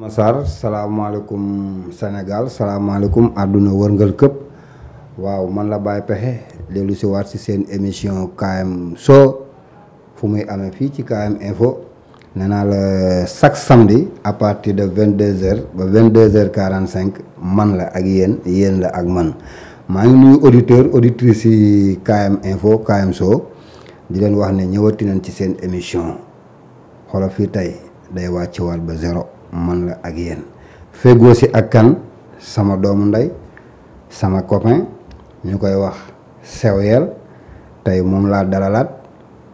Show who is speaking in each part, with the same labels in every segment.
Speaker 1: Sarr salaamaaleykum Sénégal salaamaaleykum àdduna wërngal këpp waaw man la Baye Pexxe dellu si waat si seen émission KM Show fu muy amee fii ci KM Info nee naa la chaque samedi à partir de 22h ba 22h45 man la ak yéen la ak man maa ngi nuyu auditrices yi KM Info KM Show di leen wax ne ñëwati nañ ci seen émission xoolal fii tey day wàcc waat ba zéro man la ak yéen feggoo si ak kan sama doomu ndey sama copain ñu koy wax Sewel tey moom laa dalalaat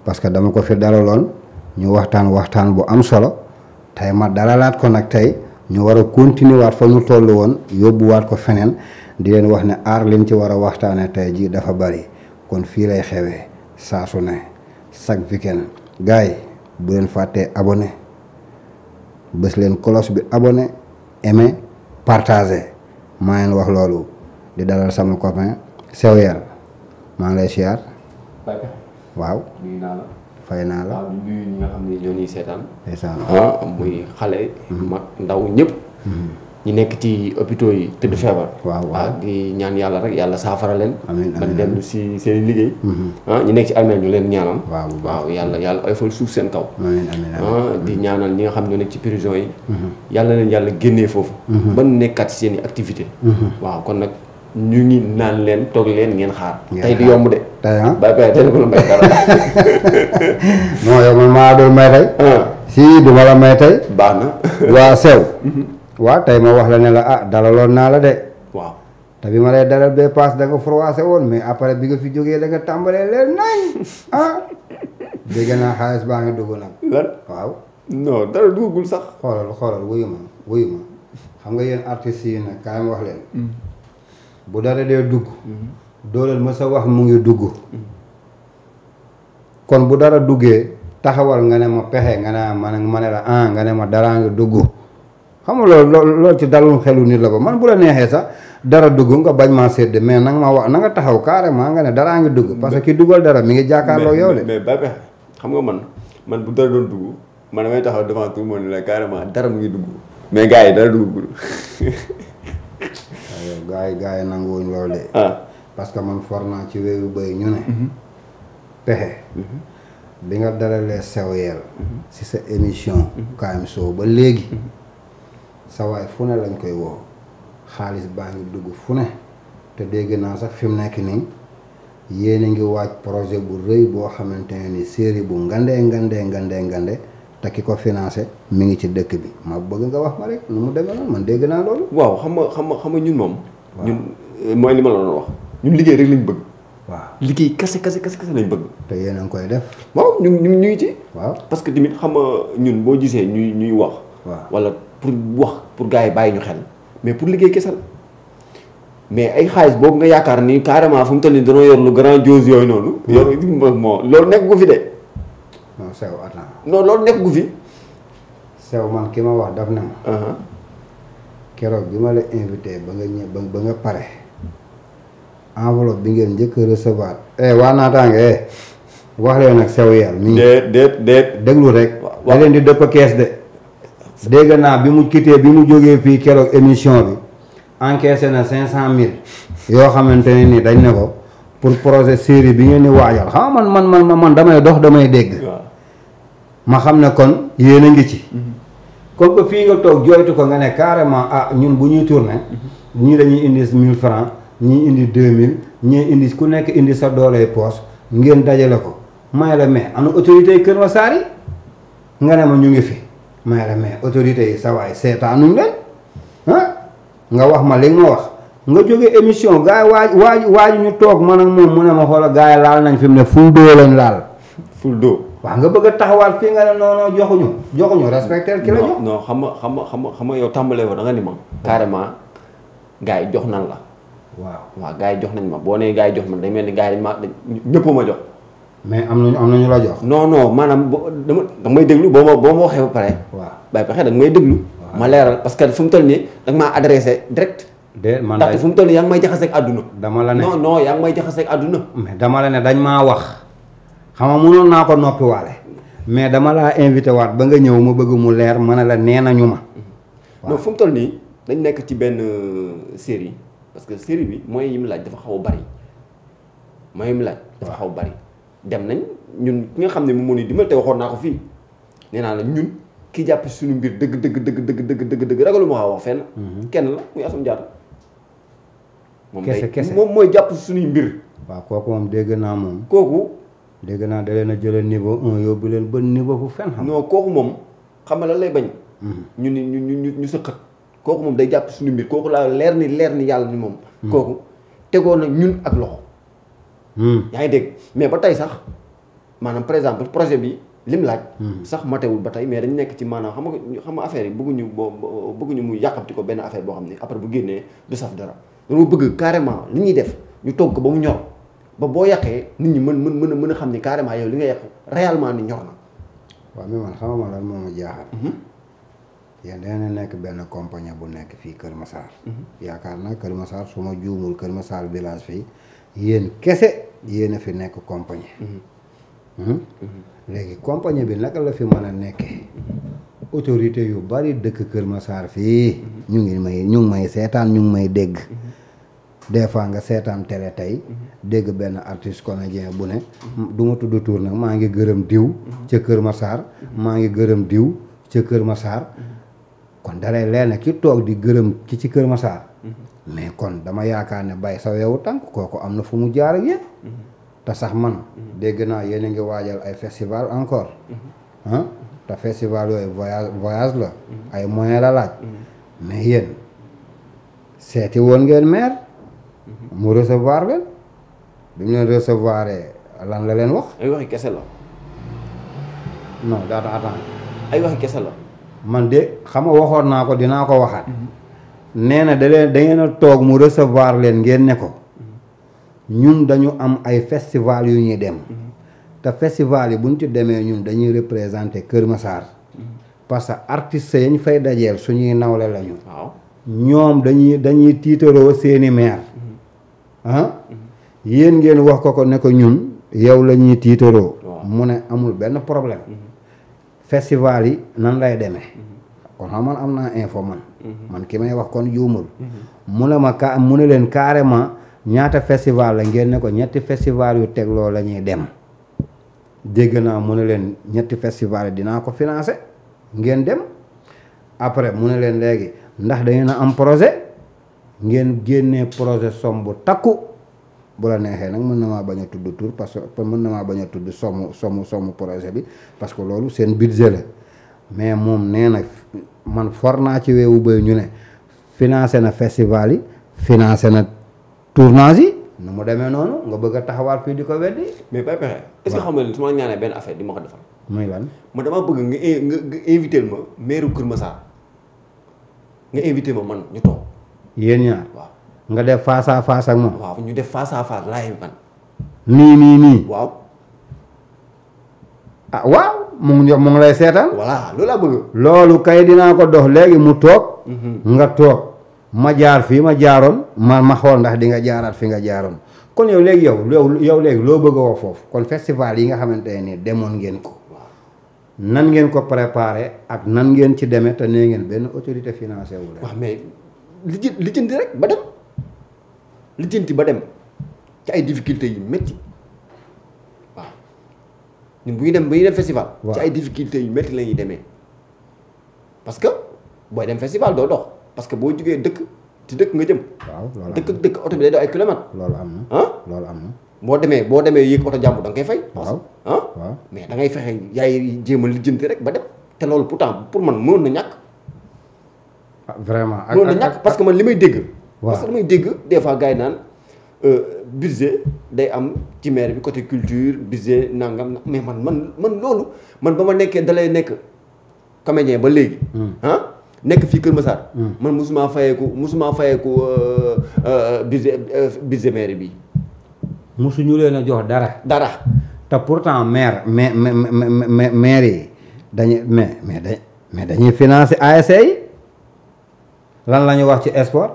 Speaker 1: parce que dama ko fi dalaloon ñu waxtaan bu am solo tey ma dalalaat ko nag tey ñu war a continuer waat fa ñu toll woon yóbbuwaat ko feneen di leen wax ne aar leen ci war a waxtaane tey ji dafa bari kon fii lay xewee saa su ne chaque weekend gars yi bu leen fàttee abonné bës leen cloche bi abonné aimé partagé maa leen wax loolu di dalal sama copain Sewel maa ngi lay siyaar. waaw.
Speaker 2: nuyu naa la.
Speaker 1: fay naa la.
Speaker 2: waaw nuyu ñi nga xam ne ñoo ñuy seetaan.
Speaker 1: ndeysaan
Speaker 2: muy xale. mag ndaw ñëpp. ñi nekk ci hôpitaux yi tëdd feebar.
Speaker 1: waaw
Speaker 2: di ñaan yàlla rek yàlla saafara leen.
Speaker 1: amiin
Speaker 2: ba dellu si seen liggéey. ñi nekk ci armée ñu leen ñaanal.
Speaker 1: waaw
Speaker 2: yàlla oyofal suuf seen kaw.
Speaker 1: amiin
Speaker 2: di ñaanal ñi nga xam ñoo nekk ci prison yi. yàlla leen yàlla génnee foofu. ba nekkaat ci seen i activité waaw kon nag ñu ngi naan leen toog leen ngeen xaar. tey du yomb de.
Speaker 1: tey ah
Speaker 2: Baye tey ko la may dara.
Speaker 1: non yow man maa doon may tey. si du ma la may tey.
Speaker 2: baax na.
Speaker 1: waa Sew. waaw tey ma wax la ne la dalaloon naa la de.
Speaker 2: waaw
Speaker 1: te bi ma lay dalal bee paas da nga froissé woon mais après bi nga fi jógee da nga tàmbalee leen nañ dégg naa xaalis baa ngi dugg nag.
Speaker 2: lan
Speaker 1: waaw.
Speaker 2: non dara duggul sax.
Speaker 1: xoolal wuyu ma xam nga yéen artistes yi nag kaay ma wax leen. bu dara dee dugg. doo leen mës a wax mu ngi dugg. kon bu dara duggee taxawal nga ne ma pexe nga ne ma ne la nga ne ma daraa ngi dugg. xam nga loolu ci dalul xelu nit la ko man bu la neexee sax dara dugg nga bañ maa sédd mais nanga ma wax na nga taxaw carrément nga ne daraa ngi dugg parce que ki dugal dara mi ngi jàkkaarloo yow de.
Speaker 2: mais Baye Pexxe xam nga man bu dara doon dugg man damay taxaw devant tout le monde la carrément dara mu ngi dugg. mais gars yi dara duggul.
Speaker 1: waaw gars yi nanguwuñ loolu de. parce que man for naa ci wéeru bëy ñu ne. Pexxe. bi nga dalalee Sewel. ci sa émission. KM Show ba léegi. sa waay fu ne lañ koy woo xaalis baa ngi dugg fu ne te dégg naa sax fi mu nekk nii yéen a ngi waaj projet bu rëy boo xamante ne ni série bu ngande te ki ko financé mi ngi ci dëkk bi ma bëgg nga wax ma rek nu mu demee noonu man dégg naa loolu.
Speaker 2: waaw xam nga ñun moom. ñun mooy li ma la doon wax ñun liggéey rek lañ bëgg.
Speaker 1: waaw
Speaker 2: liggéey kese lañ bëgg.
Speaker 1: te yéen a ngi koy def.
Speaker 2: waaw ñu ngi ci.
Speaker 1: waaw
Speaker 2: parce que tamit xam nga ñun boo gisee ñuy wax.
Speaker 1: waaw
Speaker 2: wala pour gars yi bàyyi ñu xel mais pour liggéey kese la mais ay xaalis boobu nga yaakaar ni carrément fu mu toll nii danoo yor lu grandiose yooyu noonu. yor moo loolu nekk gu fi de.
Speaker 1: non Sew attends.
Speaker 2: non loolu nekk gu fi.
Speaker 1: Sew man ki ma wax daf ne ma. keroog bi ma la invité ba nga ñëw ba nga pare enveloppe bi ngeen njëkk a recevoir. waa naataange wax leen nag Sewel mii.
Speaker 2: déet
Speaker 1: déglu rek. da leen di dëpp kees de. dégg naa bi mu quitté bi mu jógee fii keroog émission bi encaissé na 500000 yoo xamante ne ni dañ ne ko pour projet série bi ngeen di waajal xam man damay dox damay dégg. ma xam ne kon yéen a ngi ci. comme que fii nga toog jooytu ko nga ne carrément ñun bu ñuy tourné ñii dañuy indi 1000 francs ñii indi 2000 ñii indi ku nekk indi sa dooley poos ngeen dajale ko may la mais ana autorité yi Kër Masar yi nga ne ma ñu ngi fi. may la mais autorité yi sa waay seetaanuñ leen nga wax ma li nga ma wax nga jóge émission gars yi waaju ñu toog man ak moom mu ne ma xoola gars yi laal nañ fi mu ne full doo lañ laal.
Speaker 2: full doo.
Speaker 1: waaw nga bëgg a taxawaat fii nga ne non joxuñu respecté ki la jox.
Speaker 2: non xam nga yow tàmbalee ko da nga ni ma. carrément gars yi jox nan la. waaw gars yi jox nañ ma boo nee gars yi jox man day mel ni gars yi ñëpp ma jox.
Speaker 1: mais am nañu la jox.
Speaker 2: non maanaam danga may déglu boo ma waxee ba pare.
Speaker 1: waaw
Speaker 2: Baye Pexxe danga may déglu. ma leeral parce que fu mu toll nii danga maa adressé direct.
Speaker 1: man
Speaker 2: ndaxte fu mu toll nii yaa ngi may jaxaseeg àdduna.
Speaker 1: dama la ne
Speaker 2: non yaa ngi may jaxaseeg àdduna.
Speaker 1: mais dama la ne dañ maa wax xam nga mënoon naa ko noppiwaale mais dama laa invité waat ba nga ñëw ma bëgg mu leer ma ne la nee nañu ma
Speaker 2: non fu mu toll nii dañ nekk ci benn série parce que série bi moyens yi mu laaj dafa xaw a bari moyens yi mu laaj dafa xaw a bari dem nañ ñun ki nga xam ne moom moo ni dimbal te waxoon naa ko fii nee naa la ñun ki jàpp suñu mbir dëgg ragalu ma wax fenn kenn la muy Assome Diatta moom
Speaker 1: kese
Speaker 2: moom mooy jàpp suñuy mbir
Speaker 1: waaw kooku moom dégg naa moom
Speaker 2: kooku
Speaker 1: dégg naa da leen a jëlee niveau 1 yóbbu leen ba niveau fu fen xam
Speaker 2: non kooku moom xam nga lan lay bañ ñu ni ñu sëqat kooku moom day jàpp suñu mbir kooku laa leer ni yàlla ni moom kooku tegoon na ñun ak loxo yaa ngi dégg mais ba tey sax maanaam par exemple projet bi lim laaj sax matewul ba tey mais dañ nekk ci maanaam xam nga affaire yi bëgguñu mu yàqamti ko benn affaire boo xam ne après bu génnee du saf dara dañoo bëgg carrément li ñuy def ñu togg ko ba mu ñor ba boo yàqee nit ñi mën a xam ni carrément yow li nga yàq réellement ni ñor na
Speaker 1: waaw mais man xamama lan moo ma jaaxal yéen dana nekk benn compagnie bu nekk fii Kër Massar yaakaar naa Kër Massar su ma juumul Kër Massar village fii yéen kese yéen a fi nekk compagnie léegi compagnie bi naka la fi mën a nekkee autorité yu bari dëkk Kër Massar fii ñu ngi may seetaan ñu ngi may dégg des fois nga seetaan télé tey dégg benn artiste comédien bu ne du ma tudd tur nag maa ngi gërëm diw ca Kër Massar maa ngi gërëm diw ca Kër Massar kon dalay leer ne ki toog di gërëm ki ci Kër Massar mais kon dama yaakaar ne bay sa weewu tànk kooku am na fu mu jaar ak yéen te sax man dégg naa yéen a ngi waajal ay festival encore te festival yooyu voyage la ay moyens la laaj mais yéen seeti woon ngeen maire mu recevoir leen bi mu leen recevoir lan la leen wax
Speaker 2: ay waxi kese la
Speaker 1: non daata attends
Speaker 2: ay waxi kese la
Speaker 1: man de xam nga waxoon naa ko dinaa ko waxaat nee na da ngeen a toog mu recevoir leen ngeen ne ko ñun dañu am ay festival yu ñuy dem te festival yi buñ ci demee ñun dañuy représenter Kër Massar parce que artistes yañ fay dajeel suñuy nawle lañu
Speaker 2: waaw
Speaker 1: ñoom dañuy tiitaroo seeni maire yéen ngeen wax ko ne ko ñun yow la ñuy tiitaroo mu ne amul benn problème festival yi nan lay demee kon xam man am naa info man ki may wax kon juumul mu ne leen carrément ñaata festival la ngeen ne ko ñetti festival yu tegloo la ñuy dem dégg naa mu ne leen ñetti festival yi dinaa ko financer ngeen dem après mu ne leen léegi ndax da ngeen a am projet ngeen génnee projet somme bu takku bu la neexee nag mën na maa bañ a tudd tur parce que mën na maa bañ a tudd somme projet bi parce que loolu seen budget la mais moom nee na man for naa ci weewu bay ñu ne financé na festival yi financé na tournage yi nu mu demee noonu nga bëgg a taxawaat fii di ko weddi
Speaker 2: mais Baye Pekhe est-ce que xam nga ne su ma ñaanee benn affaire di ma ko defal
Speaker 1: muy lan
Speaker 2: ma dama bëgg nga invité ma maire Kër Massar nga invité ma man ñu toog
Speaker 1: yéen ñaar
Speaker 2: waaw
Speaker 1: nga def face à face ak moom
Speaker 2: waaw ñu def face à face laay man
Speaker 1: nii
Speaker 2: waaw
Speaker 1: ah waaw mu ngi lay seetaan
Speaker 2: voilà loolu laa bëgg
Speaker 1: loolu kay dinaa ko dox léegi mu toog nga toog ma jaar fii ma jaaroon ma xool ndax di nga jaaraat fi nga jaaroon kon yow léegi yow léegi loo bëgg a wax foofu kon festival yi nga xamante ne nii demoon ngeen ko nan ngeen ko préparé ak nan ngeen ci demee te nee ngeen benn autorité financière wu leen
Speaker 2: waaw mais lijjanti rek ba dem lijjanti ba dem ci ay difficultés yu métti waaw ñun bu ñuy dem festival ci ay difficultés yu métti la ñuy demee parce que booy dem festival doo dox parce que boo jógee dëkk ci dëkk nga jëm.
Speaker 1: waaw loolu
Speaker 2: dëkk ak dëkk oto bi day daw ay kilomètres.
Speaker 1: loolu am na loolu am na.
Speaker 2: boo demee yéeg oto jàmbur da nga koy fay.
Speaker 1: waaw
Speaker 2: waaw mais da ngay fexe yaay jéem a lijjanti rek ba dem te loolu pourtant pour man mënoon na ñàkk.
Speaker 1: vraiment
Speaker 2: mënoon na ñàkk parce que man li may dégg.
Speaker 1: waaw
Speaker 2: parce que li may dégg des fois gars yi naan budget day am ci maire bi côté culture budget nangam mais man loolu man ba ma nekkee dalay nekk comédien ba léegi. nekk fii Kër Massar. man musuma fayeeku budget maire bi.
Speaker 1: musuñu leen a jox dara. te pourtant maire yi dañuy mais dañuy financer ASC yi lan la ñu wax ci sport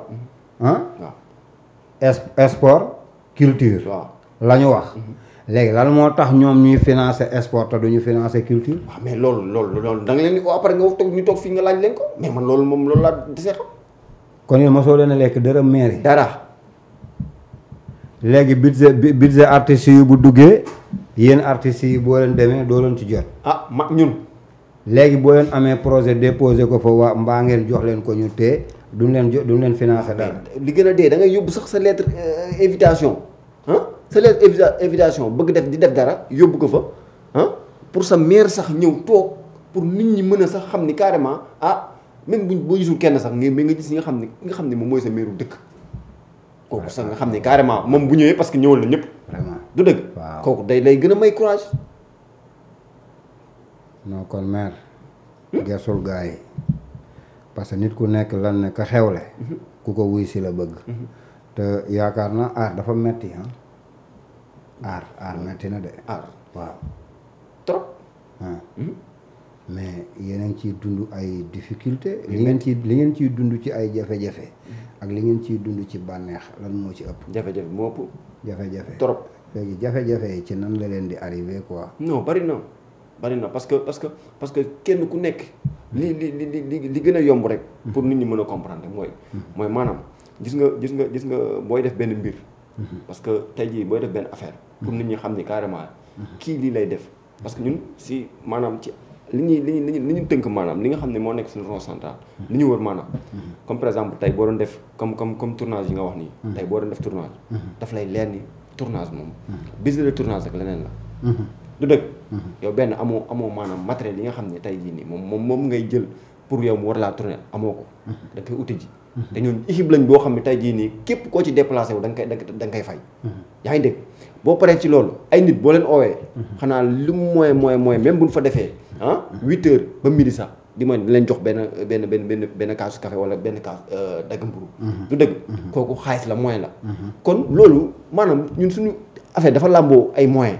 Speaker 1: sport culture.
Speaker 2: waaw
Speaker 1: la ñu wax. léegi lan moo tax ñoom ñuy financer sport te duñu financer culture.
Speaker 2: waaw mais loolu da nga leen di ko après nga toog ñu toog fii nga laaj leen ko mais man loolu moom loolu laa desee xam.
Speaker 1: kon yéen mosoo leen a lekk dërëm mairie.
Speaker 2: dara.
Speaker 1: léegi budget artistes yi bu duggee yéen artistes yi boo leen demee doo leen ci jot.
Speaker 2: ñun.
Speaker 1: léegi boo leen amee projet déposé ko fa waa mbaa ngeen jox leen ko ñu téye duñ leen financer dara.
Speaker 2: li gën a dee da ngay yóbbu sax sa lettre invitation sa lettre invitation bëgg di def dara yóbbu ko fa pour sa maire sax ñëw toog pour nit ñi mën a sax xam ni carrément même boo gisul kenn sax mais nga gis nga xam ne moom mooy sa maire dëkk. kooku sax nga xam ne carrément moom bu ñëwee parce que ñëwal na ñëpp.
Speaker 1: vraiment
Speaker 2: du dëgg.
Speaker 1: waaw
Speaker 2: kooku day gën a may courage.
Speaker 1: non kon maire. gersul gars yi parce que nit ku nekk lan ne ka xewle. ku ko wuy si la bëgg. te yaakaar na aar dafa metti aar metti na de. waaw
Speaker 2: trop.
Speaker 1: mais yéen a ngi ciy dund ay difficulté li ngeen ciy dund ci ay jafe-jafe. ak li ngeen ciy dund ci bànneex lan moo ci ëpp.
Speaker 2: jafe-jafe moo ëpp.
Speaker 1: jafe-jafe
Speaker 2: trop.
Speaker 1: léegi jafe-jafe yi ci nan la leen di arrivé quoi.
Speaker 2: non bari na parce que kenn ku nekk li gën a yomb rek. pour nit ñi mën a comprendre mooy maanaam gis nga booy def benn mbir. parce que tey jii booy def benn affaire. pour nit ñi xam ni carrément kii lii lay def parce que ñun si maanaam ci. li ñu tënk maanaam li nga xam ne moo nekk suñu rond central li ñu wër maanaam comme par exemple tey boo doon def comme tournage yi nga wax nii tey boo doon def tournage daf lay leer ni tournage moom business de tournage ak leneen la du dëgg yow benn amoo maanaam matériel yi nga xam ne tey jii nii moom ngay jël pour yow mu war laa tourner amoo ko da nga koy uti ji te ñun équipe lañ boo xam ne tey jii nii képp koo ci déplacé wu da nga koy fay yaa ngi dégg boo paree ci loolu ay nit boo leen oowee xanaa lu mooy même buñ fa defee 8 heures ba midi sax di leen jox benn kaasu café wala benn kaas dagg mburu du dëgg kooku xaalis la moyen la kon loolu maanaam ñun suñu affaire dafa làmboo ay moyen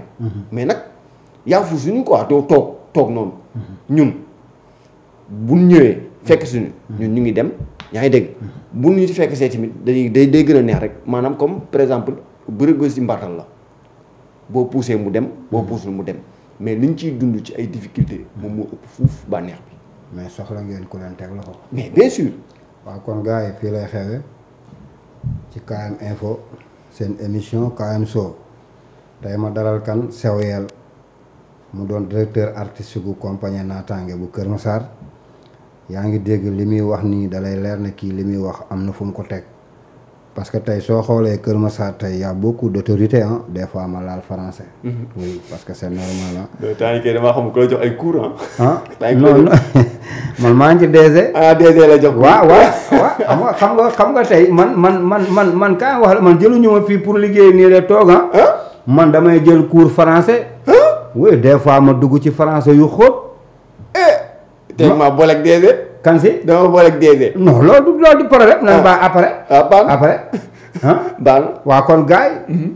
Speaker 2: mais nag yaa fu suñu quoi doo toog noonu ñun buñ ñëwee fekk suñu ñun ñu ngi dem yaa ngi dégg bu ñu ci fekk see tamit day gën a neex rek maanaam comme par exemple bërigo si mbartal la boo poussé mu dem boo poussé mu dem mais liñ ciy dund ci ay difficultés moom moo ëpp fuuf bànneex bi.
Speaker 1: mais soxla ngeen ku leen teg loxo.
Speaker 2: mais bien sûr.
Speaker 1: waaw kon gars yi fii lay xewe ci KM Info seen émission KM Show tey ma dalal kan Sewuyel mu doon directeur artistique gu compagnie Natangué bu Kër Massar yaa ngi dégg li muy wax nii dalay leer na kii li muy wax am na fu mu ko teg parce que tey soo xoolee Kër Massar tey y a beaucoup d'autorité des fois ma laal français. Oui parce que c'est normal
Speaker 2: temps yi kay damaa xam ko la jox ay cours
Speaker 1: non man maa ngi ci DG.
Speaker 2: DG la jox.
Speaker 1: waaw xam nga tey man kaa wax la man jëluñu ma fii pour liggéey nii rek toog man damay jël cours français. oui des fois ma dugg ci français yu xóot.
Speaker 2: tey maa booleeg DG.
Speaker 1: kan si
Speaker 2: dama booleeg DG.
Speaker 1: non loolu du problème. nan baax après. après.
Speaker 2: baal
Speaker 1: waa kon gars yi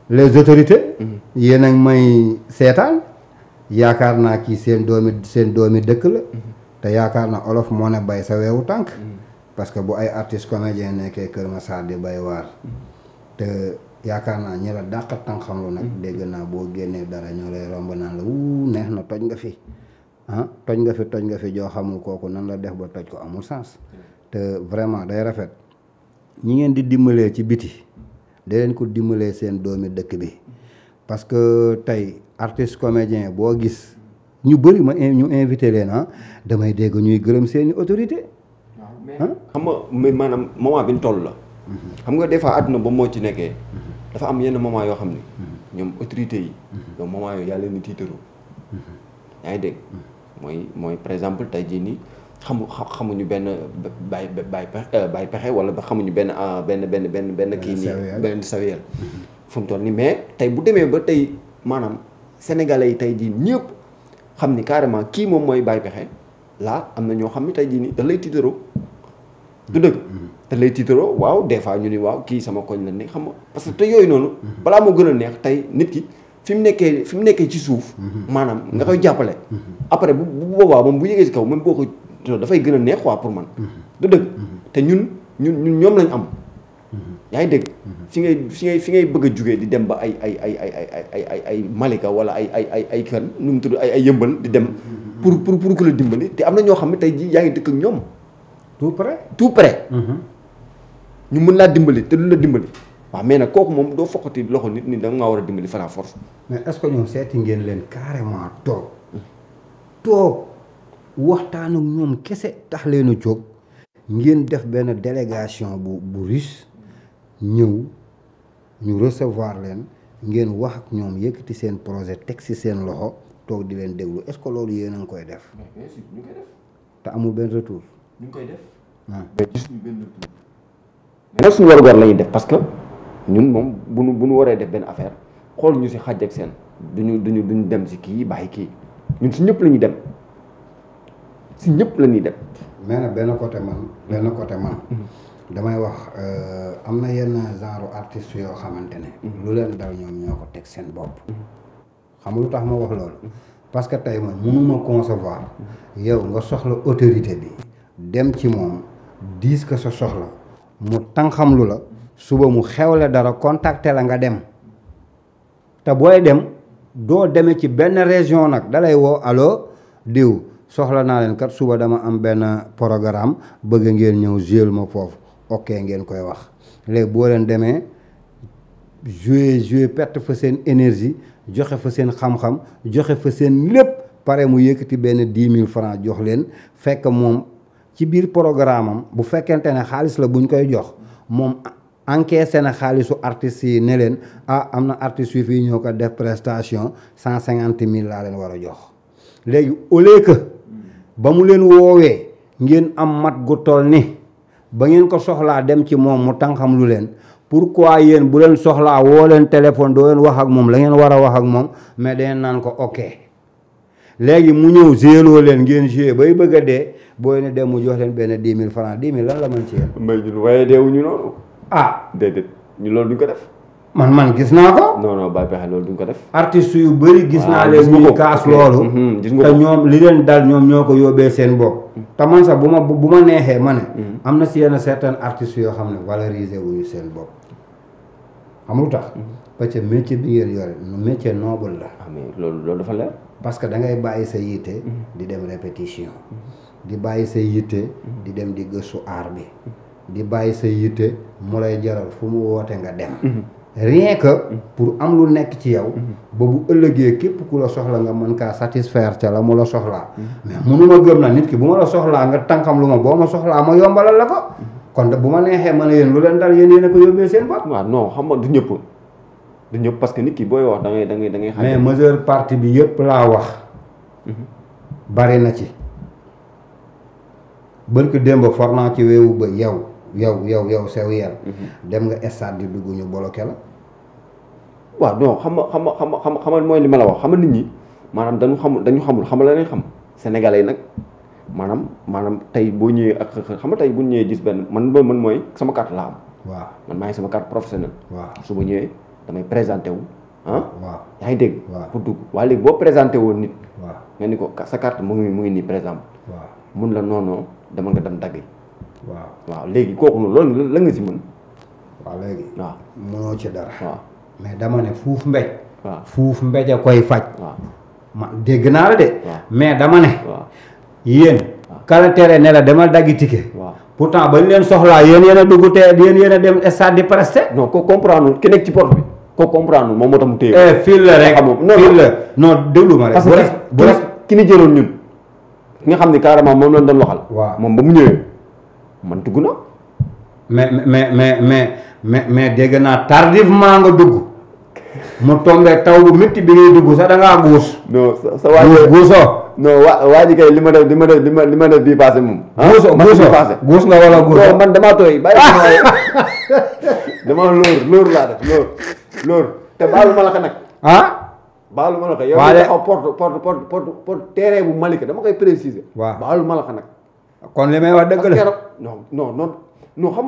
Speaker 1: les autorités. yéen a ngi may seetaan yaakaar naa kii seen doomi dëkk la. te yaakaar na olof moo ne bay sa weewu tànk. parce que bu ay artistes comédiens nekkee Kër Massar di bay waar. te yaakaar naa ñi la dàq tànqam lu nag dégg naa boo génnee dara ñoo lay romb naan la neex na toj nga fi. toj nga fi joo xamul kooku nan la def ba toj ko amul sens. te vraiment day rafet ñi ngeen di dimbalee ci biti da leen ko dimbalee seen doomi dëkk bi parce que tey artiste comédien boo gis ñu bëri ñu invité leen damay dégg ñuy gërëm seeni autorité
Speaker 2: xam nga maanaam moment bi ñu toll la xam nga des fois àdduna ba moo ci nekkee dafa am yenn moment yoo xam ne ñoom autorité yi ñoom moment yooyu yàlla leen di tiitaroo yaa ngi dégg mooy par exemple tey jii nii xamuñu benn bay pexe wala xamuñu benn kii nii benn Sewuyel fu mu toll nii mais tey bu demee ba tey maanaam sénégalais yi tey jii ñëpp xam ni carrément kii moom mooy bay pexe là am na ñoo xam ne tey jii nii da lay tiitaroo du dëgg da lay tiitaroo waaw des fois ñu ni waaw kii sama koñ la ne xam nga parce que te yooyu noonu balaa moo gën a neex tey nit ki fi mu nekkee ci suuf maanaam nga koy jàppale après bu boobaa moom bu yëgee ci kaw même boo ko dafay gën a neex quoi pour man du dëgg te ñun ñoom lañ am yaa ngi dégg. fi ngay bëgg a jugee di dem ba ay Malika wala ay kan nu mu tudd ay yëmbal di dem. pour ku la dimbali te am na ñoo xam ne tey jii yaa ngi dëkk ak ñoom. tout près. ñu mën laa dimbali te du la dimbali. waaw mais nag kooku moom doo foqati loxo nit ñi da nga war a dimbali par force.
Speaker 1: mais est-ce que ñoom seeti ngeen leen carrément toog waxtaan ak ñoom kese tax leen a jóg ngeen def benn délégation bu riche ñëw ñu recevoir leen ngeen wax ak ñoom yëkkati seen projet teg ci seen loxo toog di leen déglu est-ce que loolu yéen a ngi koy def.
Speaker 2: bien sûr ñu koy def.
Speaker 1: te amul benn retour.
Speaker 2: ñu ngi koy def. mais gisuñu benn retour. mais nag suñu warugar la ñuy def parce que ñun moom bu nu waree def benn affaire xool ñu ci xàjj ak seen duñu dem ci kii bàyyi kii ñun ci ñëpp la ñuy dem ci ñëpp la ñuy dem.
Speaker 1: mais nag benn côté man damay wax am na yenn genre artistes yoo xamante ne. lu leen dal ñoom ñoo ko teg seen bopp. xam nga lu tax ma wax loolu. parce que tey man mënuma concevoir yow nga soxla autorité bi dem ci moom diis ko sa soxla mu tànqam lu la suba mu xewle dara contacter la nga dem te booy dem doo demee ci benn région nag dalay woo allo diw soxla naa leen kat suba dama am benn programme bëgg ngeen ñëw jouer ma foofu ok ngeen koy wax léegi boo leen demee jouer perte fa seen énergie joxe fa seen xam-xam joxe fa seen lépp pare mu yëkkati benn 10 000 francs jox leen fekk moom ci biir programme am bu fekkente ne xaalis la buñ koy jox moom encaissé na xaalisu artistes yi ne leen am na artistes yu fii ñoo ko def prestation 150 000 laa leen war a jox léegi au lieu que ba mu leen woowee ngeen am mat gu toll ni ba ngeen ko soxlaa dem ci moom mu tànqam lu leen pourquoi yéen bu leen soxlaa woo leen téléphone doo leen wax ak moom la ngeen war a wax ak moom mais dangeen naan ko ok léegi mu ñëw géeloo leen ngeen géé bay bëgg a dee booy ne dem mu jox leen benn 10 000 francs 10 000 lan la mën ci yéen.
Speaker 2: mbay ñun waaye deewuñu noonu. déedéet ñu loolu duñ ko def. man gis naa ko. non bàyyi pexe loolu duñ ko def. artistes yu bëri gis naa leen ñuy kaas loolu. gis nga ko te ñoom li leen dal ñoom ñoo ko yóbbee seen bopp. te man sax bu ma neexee ma ne. am na si yenn certains artistes yoo xam ne valoriser wuñu seen bopp. xam lu tax. parce que métier bi ngeen yore métier noble la. mais loolu dafa leer. parce que da ngay bàyyi sa yitte. di dem répétition. di bàyyi sa yitte. di dem di gëstu aar bi. di bàyyi sa yitte mu lay jaral fu mu woote nga dem. rien que pour am lu nekk ci yow. ba bu ëllëgee képp ku la soxla nga mën kaa satisfaire ca la mu la soxlaa. mais mënuma gëm na nit ki bu ma la soxlaa nga tànkam lu ma boo ma soxlaa ma yombalal la ko. kon bu ma neexee ma ne yéen lu leen dal yéen a ko yóbbee seen bopp. waaw non xam nga du ñëpp parce que nit ki booy wax da ngay xam. mais majeure partie bi yëpp laa wax. bari na ci. bërki démb for naa ci weewu ba yow sew yel dem nga stade di dugg ñu bloqué la. waaw non xam nga mooy li ma la wax xam nga nit ñi maanaam dañu xamul xam la lañ xam sénégalais yi nag maanaam tey boo ñëwee ak xam nga tey bu ñëwee gis benn man mooy sama carte laa am. waaw man maa ngi sama carte professionnelle. waaw su ma ñëwee damay présenté wu waaw yaa ngi dégg. pour dugg waaye léegi boo présenté woon nit. waaw nga ni ko sa carte mu ngi nii par exemple. waaw mun la non dama nga dem dagg. waaw léegi kooku noonu loolu la nga si mën. waaw léegi. waaw mënoo ci dara. waaw mais dama ne fuuf mbéj. waaw fuuf mbéj a koy faj. waaw ma dégg naa la de. mais dama ne. waaw yéen. kala tere ne la demal daggi ticket. waaw pourtant bañ leen soxlaa yéen a dugg te yéen a dem stade di presté. non ko comprendre ki nekk ci porte bi. ko comprendre moom moo tax mu téye. fil la rek fil la non déglu ma rek. parce que ki ni jëloon ñun. ki nga xam ne carrément moom lañ doon waxal. waaw moom ba mu ñëwee man dugg na. mais dégg naa tardivement nga dugg mu tombé taw bu métti bi ngay dugg sax da ngaa guus. non sa waa ji guusoo. non waa ji kay li ma def bii passé moom. guusoo guus nga wala guusoo. man damaa tooy bàyyi dama lóor laa def lóor te baalu ma la ko nag. baalu ma la ko yow taxaw porte terrain bu Malika dama koy préciser. waaw baalu ma la ko nag. kon li may wax dëgg la non xam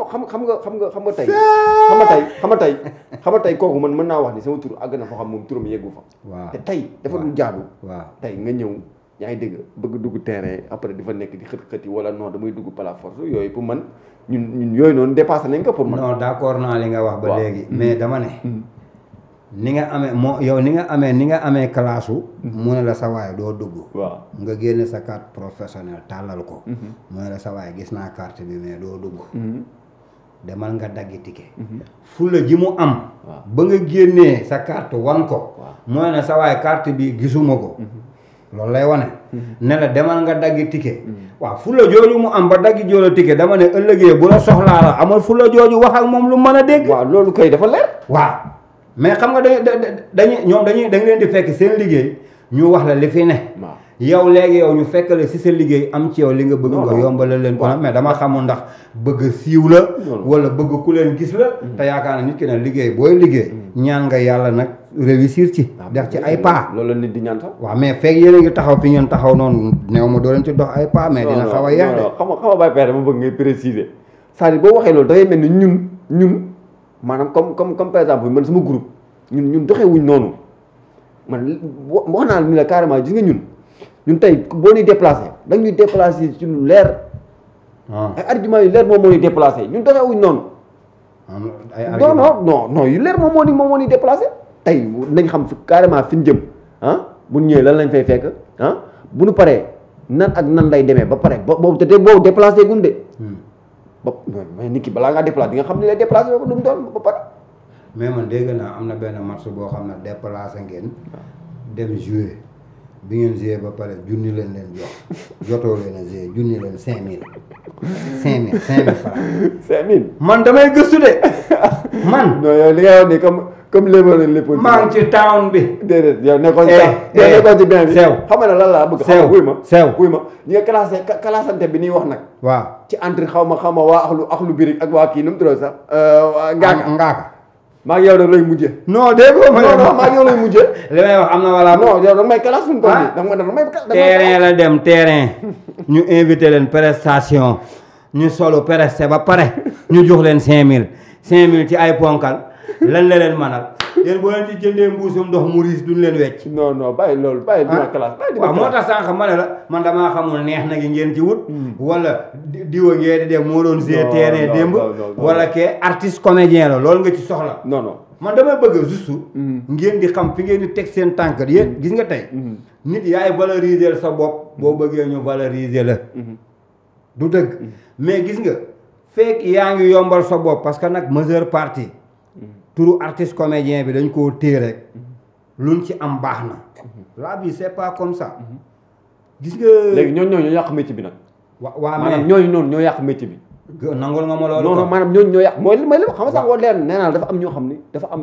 Speaker 2: nga tey kooku man mën naa wax ni sama tur àgg na fa xam moom turam yeggu fa. waaw te tey dafa dul jaadu. waaw tey nga ñëw yaa ngi dégg bëgg dugg terrain après di fa nekk di xët-xët yi wala non damay dugg par la force yooyu pour man ñun yooyu noonu dépassé nañ ko pour man.
Speaker 1: non d'accord naa li nga wax ba léegi. mais dama ne. ni nga amee classe mu ne la sa waay doo dugg.
Speaker 2: waaw
Speaker 1: nga génne sa carte professionnelle tàllal ko. mu ne la sa waay gis naa carte bi mais doo dugg. demal nga daggi ticket. fulla ji mu am. ba nga génnee sa carte wan ko. mu ne la sa waay carte bi gisuma ko. loolu lay wane. ne la demal nga daggi ticket. waaw fulla jooju mu am ba daggi joola ticket dama ne ëllëgee bu la soxlaa la amal fulla jooju wax ak moom lu mën a dégg.
Speaker 2: waaw loolu koy dafa leer.
Speaker 1: waaw mais xam nga dañuy leen di fekk seen liggéey ñu wax la li fi ne. yow léegi yow ñu fekk la si sa liggéey am ci yow li nga bëgg nga yombalal leen ko nag mais dama xamul ndax bëgg siiw la. wala bëgg ku leen gis la. te yaakaar na nit ki ne liggéey booy liggéey. ñaan nga yàlla nag réussir ci. def ci ay pas.
Speaker 2: loolu la nit di ñaan sax.
Speaker 1: waaw mais fekk yéen a ngi taxaw fi ngeen taxaw noonu néew ma doo leen ci dox ay pas mais dina xaw a yàgg.
Speaker 2: xam nga Baye Père dama bëgg ngay préciser c'est-à-dire boo waxee loolu dafay mel ni ñun maanaam comme par exemple man sama groupe ñun doxee wuñ noonu man wax naa ni la carrément gis nga ñun tey boo ñuy déplacé da ñuy déplacé ci lu leer. ay argument yu leer moom moo ñuy déplacé ñun doxee wuñ noonu.
Speaker 1: ay argument
Speaker 2: non yu leer moom moo ñuy déplacé. tey nañ xam carrément fi ñu jëm bu ñu ñëwee lan lañ fay fekk bu ñu paree nan ak nan lay demee ba pare boobu déplacé gun de. mais nit ki balaa ngaa déplacé di nga xam ne lay déplacé ba lu mu doon ba pare.
Speaker 1: mais man dégg naa am na benn match boo xam ne déplacé ngeen dem jouer bi ngeen jouer ba pare junni leen jox jotoo leen a jouer junni leen 5000 francs.
Speaker 2: 5000.
Speaker 1: man damay gëstu de man.
Speaker 2: non yow li nga wax ni comme lépp.
Speaker 1: maa ngi ci town bi.
Speaker 2: déedéet yow nekkoon ci benn bi. xam nga ne lan laa bëgg. xam nga wuy ma ñi nga classante bi nii wax nag. waaw ci entre xaw ma waa axlu birig ak waa kii nu mu tudd sax. ngaaka. maa ngi yow nag lay mujjee.
Speaker 1: non déggoo ma
Speaker 2: non maa ngi yow lay mujjee.
Speaker 1: li may wax am na wala.
Speaker 2: non yow da nga may classe fu mu toll nii.
Speaker 1: terrain la dem terrain. ñu invité leen prestation ñu solo presté ba pare ñu jox leen 5000 ci ay ponkal lan la leen manal yéen boo leen ci jëndee mbuusum ndox mu riis duñ leen wecc.
Speaker 2: non bàyyi loolu bàyyi dima classe.
Speaker 1: waaw moo tax sànq ma ne la man damaa xamul neex na gi ngeen ci wut. wala diwa ngeen di dem moo doon see terrain démb. wala ke artiste comédien la loolu nga ci soxla.
Speaker 2: non
Speaker 1: man damay bëgg juste. ngeen di xam fi ngeen di teg seen tànk yéen gis nga tey. nit yaay valoriser sa bopp boo bëggee ñu valoriser la. du dëgg mais gis nga fekk yaa ngi yombal sa bopp parce que nag majeure partie. turu artiste comédien bi dañ koo téye rek luñ ci am baax na. la vie c'est pas comme ça. gis nga
Speaker 2: léegi ñoo yàq métier bi nag.
Speaker 1: waaw
Speaker 2: maanaam ñooñu noonu ñoo yàq métier bi.
Speaker 1: nangul nga ma loolu.
Speaker 2: non maanaam ñooñu ñoo yàq mooy li xam nga sax woo leer nee naa dafa am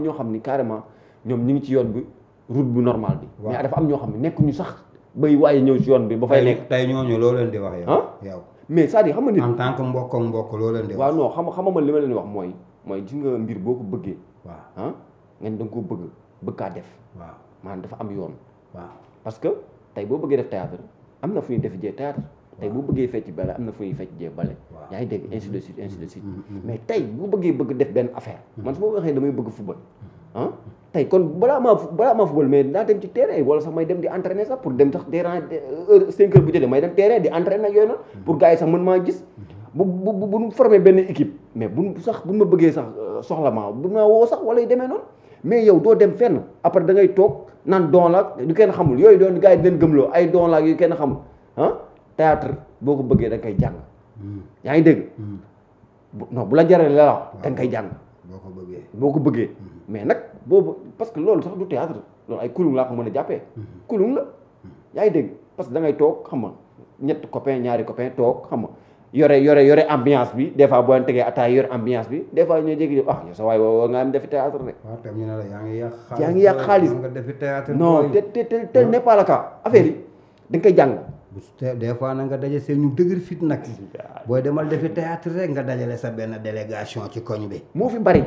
Speaker 2: ñoo xam ni carrément ñoom ñu ngi ci yoon bi route bu normal bi. mais dafa am ñoo xam ne nekkuñu sax bay waaye ñëw ci yoon bi ba fay nekk.
Speaker 1: tey ñooñu loo leen di wax yow.
Speaker 2: mais c'est-à-dire xam nga nit
Speaker 1: en tant que mbokk loo leen di wax.
Speaker 2: waaw non xam nga man li ma leen di wax mooy gis nga mbir boo ko bëggee.
Speaker 1: waaw
Speaker 2: ngeen da nga ko bëgg kaa def.
Speaker 1: waaw
Speaker 2: maanaam dafa am yoon.
Speaker 1: waaw
Speaker 2: parce que tey boo bëggee def théâtre am na fu ñuy def jee théâtre tey boo bëggee fecc bale am na fu ñuy fecc jee bale. yaa ngi dégg ainsi de suite. mais tey boo bëgg def benn affaire. man su ma waxee damay bëgg football. tey kon balaa maa football mais naa dem ci terrain wala sax may dem di entraîner sax pour dem sax heure 5 heures bu jotee may dem terrain di entraîner ak yooyu noonu. pour gars yi sax mën maa gis. bu ñu formé benn équipe mais buñ ma bëggee sax soxla ma bu ma woo sax wala yu demee noonu mais yow doo dem fenn après da ngay toog naan don la du kenn xamul yooyu doon gars yi di leen gëmloo ay don la yu kenn xamul théâtre boo ko bëggee da nga koy jàng. yaa ngi dégg. non bu la jaree la wax da nga koy jàng. boo ko bëggee mais nag boobu parce que loolu sax du théâtre loolu ay kulung laa ko mën a jàppee. kulung la yaa ngi dégg parce que da ngay toog xam nga ñetti copain ñaari copain toog xam nga yore ambiance bi des fois boo leen tegee ataay yore ambiance bi des fois ñoo jékki yow sa waay woo nga am defi théâtre de.
Speaker 1: waaw tam ñu ne la
Speaker 2: yaa ngi yàq xaalis
Speaker 1: nga defi théâtre.
Speaker 2: non te n'est pas le cas affaire yi da nga koy jàng.
Speaker 1: des fois na nga daje seen ñu dëgër fit nag. booy demal defi théâtre rek nga dajale sa benn délégation ci koñ bi.
Speaker 2: moo fi bari.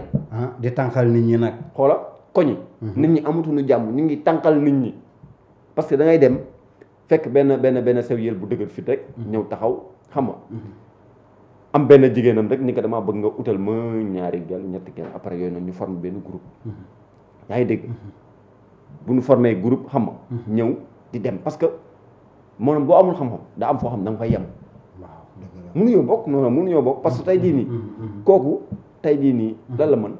Speaker 1: di tànqal nit ñi nag.
Speaker 2: xoola koñi. nit ñi amatuñu jàmm ñu ngi tànqal nit ñi parce que da ngay dem fekk benn sew yël bu dëgër fit rek. ñëw taxaw xam nga. am benn jigéenam rek ni ko damaa bëgg nga utal ma ñaari gal ñetti gal après yooyu noonu ñu forme benn groupe. yaa ngi dégg bu ñu formé groupe xam nga. ñëw di dem parce que maanaam boo amul xam-xam daa am foo xam da nga fay yem.
Speaker 1: waaw dëgg la
Speaker 2: mënuñoo bokk non mënuñoo bokk parce que tey jii nii. kooku tey jii nii lan la mën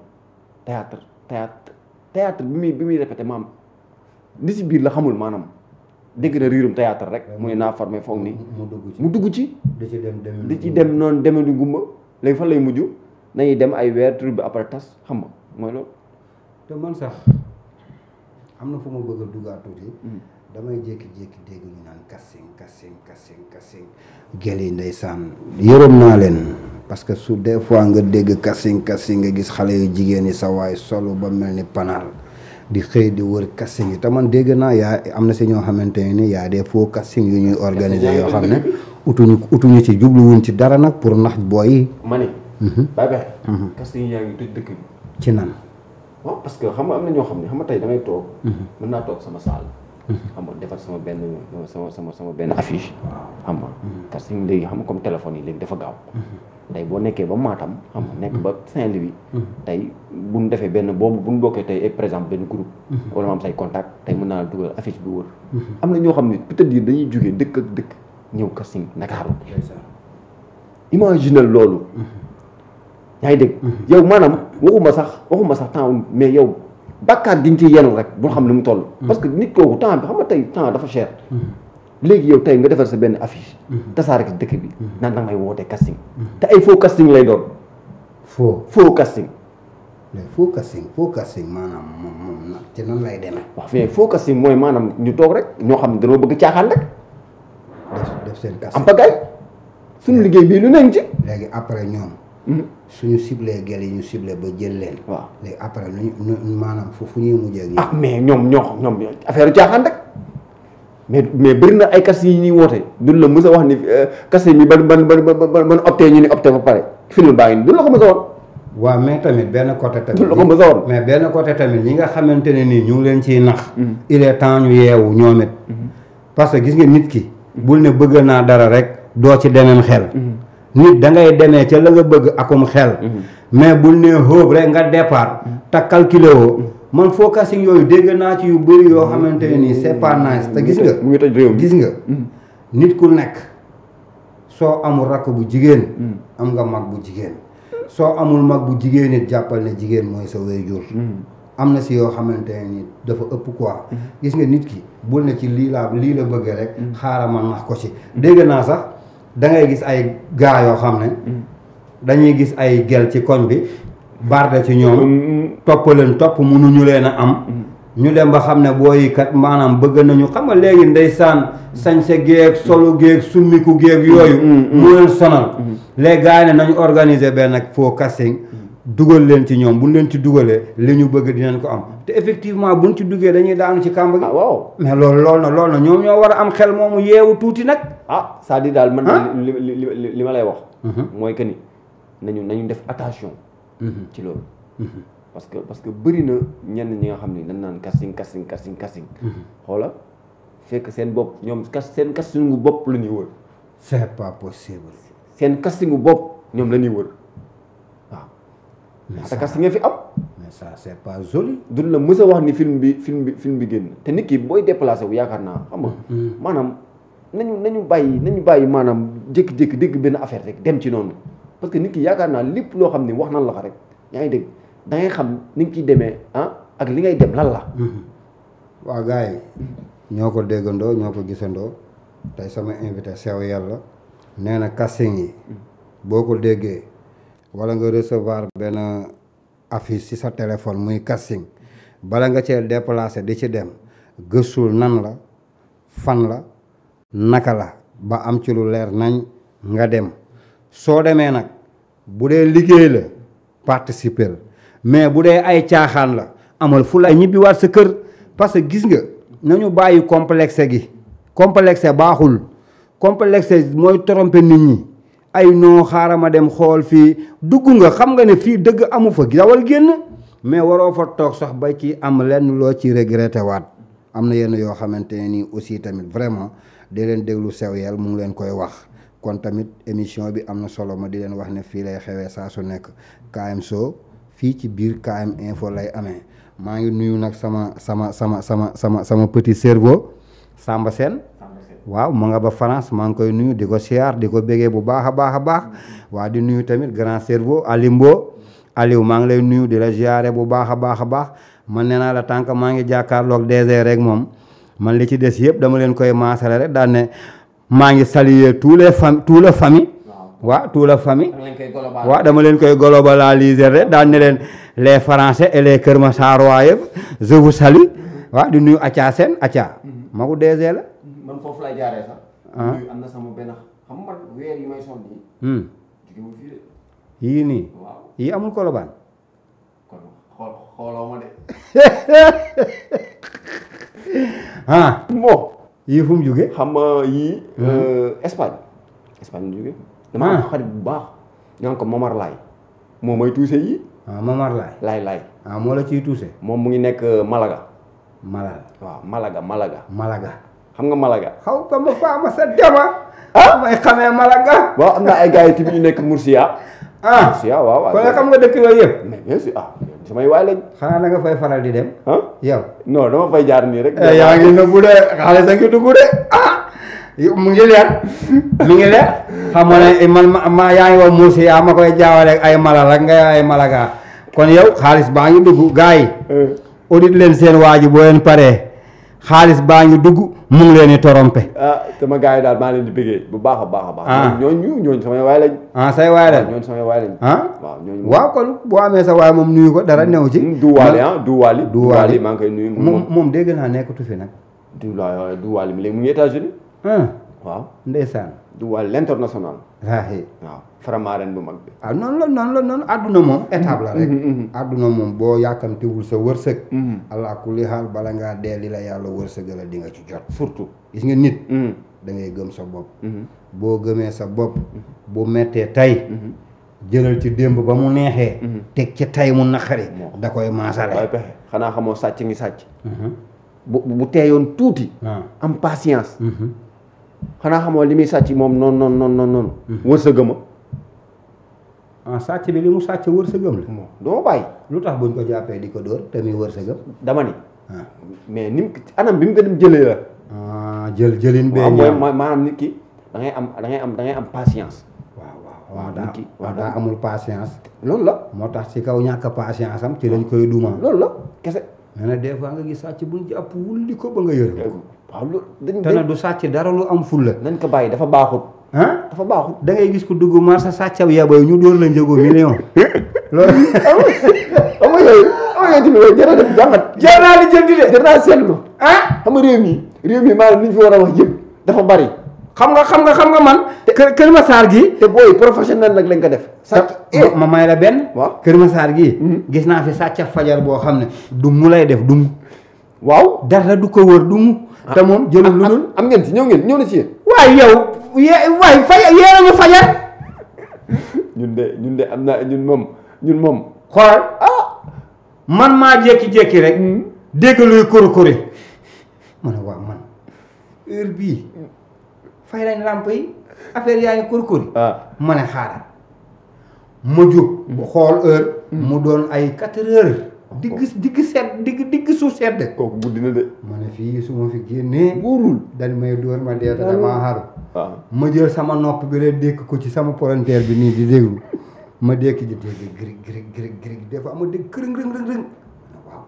Speaker 2: théâtre bi muy répété maam li si biir la xamul maanaam dégg na riirum théâtre rek mu ne naa formé foog ni mu dugg ci di ci dem noonu deme du gumba léegi fan lay mujj nañuy dem ay weer tur bi après tas xam nga mooy loolu.
Speaker 1: te man sax am na fu ma bëgg a duggaat tuuti damay jékki-jékki dégg ñu naan casting gel yi ndeysaan yërëm naa leen parce que su des fois nga dégg casting nga gis xale yu jigéen yi sa waay solo ba mel ni panaal di xëy di wër casting yi te man dégg naa yaa am na si ñoo xamante ne ni yaa des faux casting yu ñuy organiser yoo xam ne utuñu ci jubluwuñ ci dara nag pour nax booy yi.
Speaker 2: ma ni bàyyi bexe casting yaa ngi tëj dëkk bi
Speaker 1: ci nan
Speaker 2: waaw parce que xam nga am na ñoo xam ne xam nga tey da ngay toog mën naa toog sama salle xam nga defar sama benn affiche xam nga casting léegi xam nga comme téléphone yi léegi dafa gaaw tey boo nekkee ba Matam xam nga nekk ba Saint-Louis tey buñ defee benn boobu buñ bokkee tey par exemple benn groupe wala ma am say contact tey mën naa la dugal affiche bi wër am na ñoo xam ne peut-être dire dañuy jógee dëkk ak dëkk ñëw casting Ndakaaru imaginal loolu yaa ngi dégg yow maanaam waxuma sax temps mais yow bàkkaar gi ñu ciy yenu rek bul xam ni mu toll parce que nit kooku temps bi xam nga tey temps dafa cher léegi yow tey nga defal sa benn affiche tasaare ci dëkk bi naan danga may woote casting te ay faux casting lay doon faux casting
Speaker 1: maanaam moom ci nan lay demee
Speaker 2: waaw mais faux casting mooy maanaam ñu toog rek ñoo xam ne dañoo bëgg caaxaan rek
Speaker 1: def seen casting
Speaker 2: am pagaay suñu liggéey bii lu nañ ci
Speaker 1: léegi après ñoom suñu ciblé gel yi ñu ciblé ba jël leen
Speaker 2: waaw
Speaker 1: léegi après ñu maanaam fu ñuy mujjee ak
Speaker 2: mais ñoom affaire caaxaan rek mais bëri na ay casting yi ñuy woote duñ la mës a wax ni casting bi ban opté ñu ni opté ba pare film baa ngi ni duñ la ko mës a woon
Speaker 1: waaw mais tamit benn côté tamit
Speaker 2: duñ la ko mës a woon
Speaker 1: mais benn côté tamit ñi nga xamante ne nii ñu ngi leen ciy nax il est temps ñu yeewu ñoom it parce que gis nga nit ki bul ne bëgg naa dara rek doo ci demeem xel nit da ngay demee ca la nga bëgg akum xel mais bul ne xóob rek nga départ te calculé woo man faux casting yooyu dégg naa ci yu bëri yoo xamante ne nii c'est pas nice te gis nga
Speaker 2: mu ngi toj réew mi
Speaker 1: gis nga nit ku nekk soo amul rakk bu jigéen am nga mag bu jigéen soo amul mag bu jigéen it jàppal ne jigéen mooy sa waajur am na si yoo xamante ne nii dafa ëpp quoi gis nga nit ki bul ne ci lii la bëggee rek xaaral man nax ko ci dégg naa sax da ngay gis ay gaa yoo xam ne dañuy gis ay gel ci koñ bi barde ci ñoom topp mënuñu leen a am ñu dem ba xam ne booy kat maanaam bëgg nañu xam nga léegi ndeysaan sañse géeg solu géeg summiku géeg yooyu mu leen sonal les gars yi ne nañu organiser benn faux casting dugal leen ci ñoom buñ leen ci dugalee li ñu bëgg dinañ ko am te effectivement buñ ci duggee dañuy daanu ci kàmb gi
Speaker 2: waaw
Speaker 1: mais loolu na ñoom ñoo war a am xel moomu yeewu tuuti nag
Speaker 2: c'est-à-dire daal man li ma lay wax mooy que ni nañu def attention ci loolu parce que bëri na ñenn ñi nga xam ne dañ naan casting xoola fekk seen bopp ñoom seen castingu bopp la ñuy wër
Speaker 1: c'est pas possible
Speaker 2: seen castingu bopp ñoom la ñuy wër waaw te casting nga fi am
Speaker 1: mais ça c'est pas joli
Speaker 2: duñ la mës a wax ni film bi génn te nit ki booy déplacé wu yaakaar naa xam nga maanaam nañu bàyyi maanaam jékki-jékki dégg benn affaire rek dem ci noonu parce que nit ki yaakaar naa lépp loo xam ne wax nan la ko rek yaa ngi dégg da ngay xam ni nga ciy demee ak li ngay dem lan la
Speaker 1: waaw gars yi ñoo ko déggandoo ñoo ko gisandoo tey sama invité sew yàlla nee na casting yi boo ko déggee wala nga recevoir benn affiche ci sa téléphone muy casting bala nga cee déplacé di ci dem gëstul nan la fan la naka la ba am ci lu leer nañ nga dem soo demee nag bu dee liggéey la participer mais bu dee ay caaxaan la amal fu la ñibbiwaat sa kër parce que gis nga nañu bàyyi complexe baaxul complexe mooy tromper nit ñi ay noo xaaral ma dem xool fii dugg nga xam nga ne fii dëgg amu fa dawal génn mais waroo fa toog sax ba ci am lenn loo ci regretté waat am na yenn yoo xamante ne nii aussi tamit vraiment di leen déglu sew yel mu ngi leen koy wax kon tamit émission bi am na solo ma di leen wax ne fii lay xewee saa su nekk KM Show fii ci biir KM Info lay amee maa ngi nuyu nag sama petit cerveau Samba Sène waaw mu nga ba France maa ngi koy nuyu di ko siyaar di ko bégee bu baax a baax a baax waa di nuyu tamit grand cerveau Alimbo Aliou maa ngi lay nuyu di la ziare bu baax a baax a baax man nee naa la tànk maa ngi jàkkaarloog DG rek moom man li ci des yëpp dama leen koy maasale rek daan ne maa ngi saluer tous les familles waaw tout la famille waaw dama leen koy globaliser rek daan ne leen les Français et les Kër Massarois yëpp je vous salue waaw di nuyu Atia Sène Atia magu DG la
Speaker 2: man foofu lay jaaree sax. nuyu am na sama benn xam nga weer yi may sonn nii. jugewul fii de.
Speaker 1: yii nii.
Speaker 2: waaw
Speaker 1: yii amul Colobane.
Speaker 2: kon xooloo ma de.
Speaker 1: bon yii fu mu jóge
Speaker 2: xam nga yii. Espagne mu jóge. dama am xarit bu baax. ñoo ko Momar Laay. moo may tuuse yii.
Speaker 1: Momar Laay.
Speaker 2: Laay.
Speaker 1: moo la ciy tuuse.
Speaker 2: moom mu ngi nekk Malaga.
Speaker 1: waaw
Speaker 2: Malaga. xam nga Malaga.
Speaker 1: xaw ba ma faama sa dema. may xamee Malaga.
Speaker 2: waaw am na ay gars yi tamit ñu nekk Murcia. Murcia waaw.
Speaker 1: kon xam nga dëkk yooyu yëpp.
Speaker 2: mais bien sûr samay waay lañ.
Speaker 1: xanaa da nga fay faral di dem. yow.
Speaker 2: non dama fay jaar nii rek.
Speaker 1: yaa ngi nëbbu de xaalis a ngi dugg de mu ngi leer mi ngi leer. xam nga ne man yaa ngi wax Murcia ma koy jaawale ay Malal ak nga ay Malaga kon yow xaalis baa ngi dugg gars yi. audit leen seen waa ji boo leen paree xaalis baa ngi dugg mu ngi leen di torompe.
Speaker 2: sama gars yi daal maa leen di bëggee bu baax a baax. ñooñu samay waay lañ.
Speaker 1: say waay lañ
Speaker 2: ñooñu samay waay lañ.
Speaker 1: waaw ñooñu. waaw kon boo amee sa waay moom nuyu ko dara new ci. Duwaali maa ngi koy nuyu. moom dégg naa nekkatu fi nag.
Speaker 2: Duwaali mi léegi mu ngi États-Unis. waaw
Speaker 1: ndeysaan.
Speaker 2: Duwaali l'international.
Speaker 1: waaw.
Speaker 2: Faramaren bu mag bi.
Speaker 1: noonu la àdduna moom étape la rek. àdduna moom boo yàkkamtiwul sa wërsëg. allah kulli xaal bala ngaa dee li la yàlla wërsëgal di nga ci jot.
Speaker 2: surtout
Speaker 1: gis nga nit. da ngay gëm sa bopp. boo gëmee sa bopp. bu mettee tey. jëlal ci démb ba mu neexee. teg ci tey mu naqari. da koy maasale.
Speaker 2: waaye pexe xanaa xamoo sàcc ngi sàcc. bu teeyoon tuuti. am patience. xanaa xamoo li muy sàcc moom noonu. wërsëgama.
Speaker 1: sàcc bi li mu sàcc wërsëgam la.
Speaker 2: doo bàyyi.
Speaker 1: lu tax buñ ko jàppee di ko dóor te muy wërsëgam.
Speaker 2: dama ni. mais ni mu anam bi mu ko dem jëlee la.
Speaker 1: jëlin bee ñaaw
Speaker 2: maanaam nit ki da ngay am patience.
Speaker 1: waaw daa amul patience.
Speaker 2: loolu la.
Speaker 1: moo tax ci kaw ñàkk patience am ci lañ koy duma.
Speaker 2: loolu la kese.
Speaker 1: mais nag des fois nga gis sàcc buñ jàpp wulli ko ba nga yërëm ko.
Speaker 2: waaw loolu
Speaker 1: te nag du sàcc dara lu am fulla.
Speaker 2: nañ ko bàyyi dafa baaxut. dafa baaxut.
Speaker 1: da ngay gis ku dugg marché sàccab yaboy ñu dóor la njëgu million. loolu.
Speaker 2: xam nga yooyu tamit jërë def jàngat.
Speaker 1: jar naa li jëndi de.
Speaker 2: jar naa seetlu. xam nga réew mi maanaam li ñu fi war a wax yëpp dafa bari. xam nga man. Kër Massar gii. te booy professionnel nag lañ ko def.
Speaker 1: sàcc ma may la benn.
Speaker 2: waaw
Speaker 1: Kër Massar gii. gis naa fi sàcc fajar boo xam ne du mu lay def du mu.
Speaker 2: waaw
Speaker 1: dara du ko wër du mu. te moom jëlul lu dul.
Speaker 2: am ngeen si ñëw na si yéen.
Speaker 1: waaye yow yéen a ñu fajar.
Speaker 2: ñun de am na ñun moom.
Speaker 1: xoolal man maa jékki-jékki rek. dégg luy kori ma ne waaw man heure bii fay lañ lamp yi affaire yaa ngi kori. ma ne xaaral ma jóg. xool heure. mu doon ay 4 heures. digg suuf sedd.
Speaker 2: kooku guddi na de.
Speaker 1: ma ne fii su ma fi génnee. wóorul dañ may dóor ma dee te damaa xaru. ma jël sama nopp bi rek dékk ko ci sama palanteer bi nii di déglu ma dékk ji dégg grig des fois ma dégg kërëng rëng waaw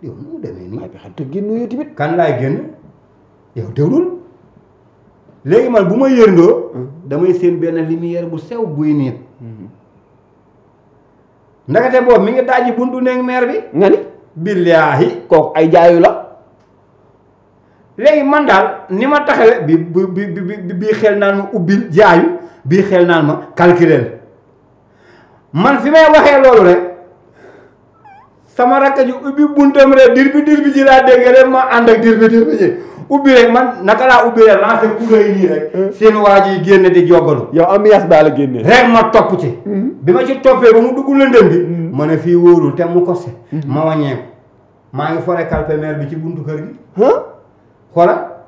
Speaker 1: yow nu mu demee nii.
Speaker 2: waaye bi xam te génn yow tamit.
Speaker 1: kan laay génn yow déglul léegi man bu ma yërndoo damay seen benn lumière bu sew buy niit ndakate boobu mi ngi dajji buntu néeg meer bi.
Speaker 2: nga ni.
Speaker 1: billaahi
Speaker 2: kooku ay jaayu la.
Speaker 1: léegi man daal ni ma taxawee bii xel naan ma ubbil jaayu bii xel naan ma calculer man fi may waxee loolu rek sama rakk ji ubbi buntam rek dir bi ji laa dégg rek ma ànd ak dir bi ji ubbi rek man naka laa ubbi rek lancé couleur yi nii rek seen waa ji génn di joggalu.
Speaker 2: yow ambiance baa la génnee.
Speaker 1: rek ma topp ci. bi ma ci toppee ba mu dugg lëndëm bi. ma ne fii wóorul te mu kose. ma wàññeeku maa ngi fore calpe mère bi ci buntu kër gi. xoola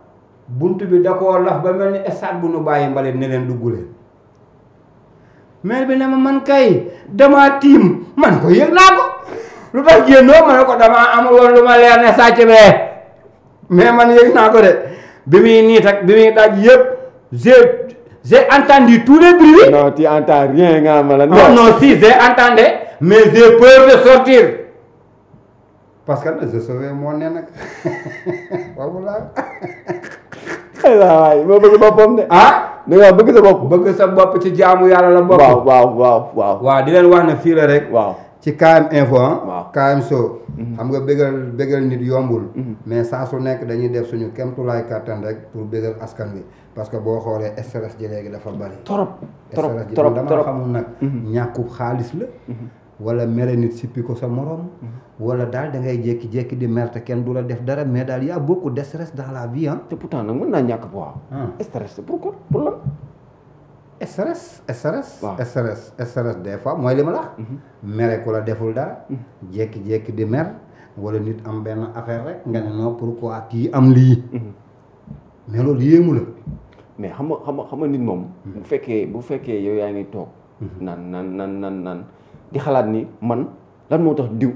Speaker 1: bunt bi da koo laf ba mel ni stade bu nu bàyyi mbalit ne leen dugg leen maire bi ne ma man kay damaa tiim man ko yëg naa ko lu tax génnoo ma ne ko damaa amul woon lu ma leer ne sàcc bee mais man yëg naa ko de bi muy niit ak bi muy daj yëpp j'ai entendu tous les bruits.
Speaker 2: non tu entends rien nga ma la.
Speaker 1: non si j'ai entendu mais j'ai peur de sortir parce que je sauvé moo ne nag waaw la.
Speaker 2: waay moo bëgg boppam de.
Speaker 1: ah
Speaker 2: da nga bëgg sa bopp.
Speaker 1: bëgg sa bopp ci jaamu yàlla la bopp.
Speaker 2: waaw
Speaker 1: di leen wax ne fii la rek.
Speaker 2: waaw
Speaker 1: ci KM Info
Speaker 2: waaw
Speaker 1: KM Show. xam nga bégal nit yombul. mais saa su nekk dañuy def suñu kemtulaay kàttan rek pour bégal askan wi parce que boo xoolee stress ji léegi dafa bari.
Speaker 2: trop
Speaker 1: dama xamul nag. ñàkku xaalis la. wala mere nit sippi ko sa morom. wala daal da ngay jékki-jékki di mer te kenn du la def dara mais daal y a beaucoup de stress dans la vie
Speaker 2: te pourtant nag mën naa ñàkk poids. stress pourquoi pour lan.
Speaker 1: stress.
Speaker 2: waaw
Speaker 1: stress des fois mooy li ma la wax. mere ku la deful dara. jékki-jékki di mer wala nit am benn affaire rek nga ne non pourquoi kii am lii. mais loolu yéemu la.
Speaker 2: mais xam nga nit moom. bu fekkee yow yaa ngi toog. naan di xalaat ni man lan moo tax diw